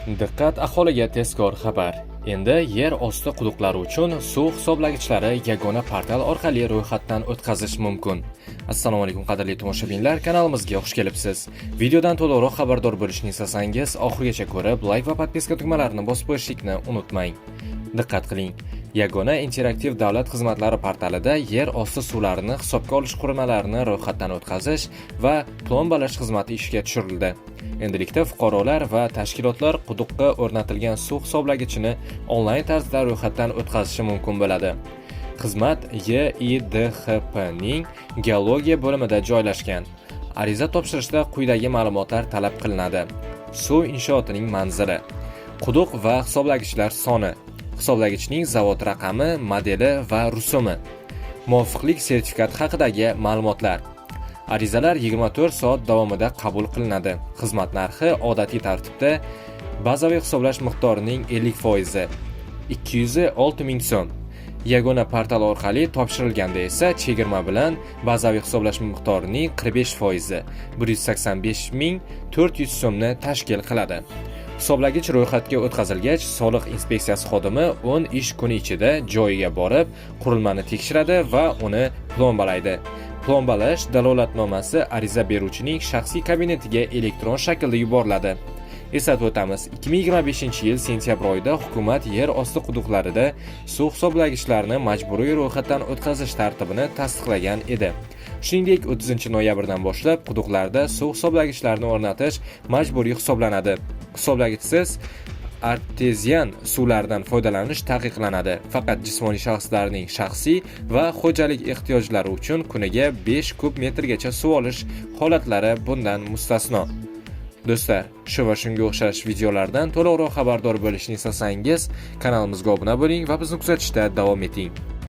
Diqqat aholiga tezkor xabar. Endi yer osti quduqlari uchun suv hisoblagichlari yagona portal orqali ro'yxatdan o'tkazish mumkin. Assalomu alaykum, qadrli tomoshabinlar, kanalimizga xush kelibsiz. Videodan to'liqroq xabardor bo'lishni istasangiz, oxirigacha ko'rib, like va подписка tugmalarini bosib qo'yishlikni unutmang. Diqqat qiling. Yagona interaktiv davlat xizmatlari portalida yer osti suvlarini hisobga olish qurilmalarini ro'yxatdan o'tkazish va plombalash xizmati ishga tushirildi. Endilikda fuqarolar va tashkilotlar quduqqa o'rnatilgan suv hisoblagichini onlayn tarzda ro'yxatdan o'tkazishi mumkin bo'ladi. Xizmat YIDHP ning geologiya bo'limida joylashgan. Ariza topshirishda quyidagi ma'lumotlar talab qilinadi: suv inshootining manzili, quduq va hisoblagichlar soni, hisoblagichning zavod raqami, modeli va rusumi, muvofiqlik sertifikati haqidagi ma'lumotlar. Arizalar 24 soat davomida qabul qilinadi. Xizmat narxi odatiy tartibda bazaviy hisoblash miqdorining 50%, 206 ming so'm. Yagona portal orqali topshirilganda esa chegirma bilan bazaviy hisoblash miqdorining 45%, 185 ming 400 so'mni tashkil qiladi. Hisoblagich ro'yxatga o'tkazilgach, soliq inspeksiyasi xodimi 10 ish kuni ichida joyiga borib, qurilmani tekshiradi va uni plombalaydi. Plombalash dalolatnomasi ariza beruvchining shaxsiy kabinetiga elektron shaklda yuboriladi. Eslatib o'tamiz, 2025 yil sentyabr oyida hukumat yer osti quduqlarida suv hisoblagichlarni majburiy ro'yxatdan o'tkazish tartibini tasdiqlagan edi. Shuningdek, 30 noyabrdan boshlab quduqlarda suv hisoblagichlarni o'rnatish majburiy hisoblanadi. Hisoblagichsiz artezian suvlaridan foydalanish taqiqlanadi. Faqat jismoniy shaxslarning shaxsiy va xo'jalik ehtiyojlari uchun kuniga 5 kub metrgacha suv olish holatlari bundan mustasno. Do'stlar, shu va shunga o'xshash videolardan to'liqroq xabardor bo'lishni istasangiz, kanalimizga obuna bo'ling va bizni kuzatishda davom eting.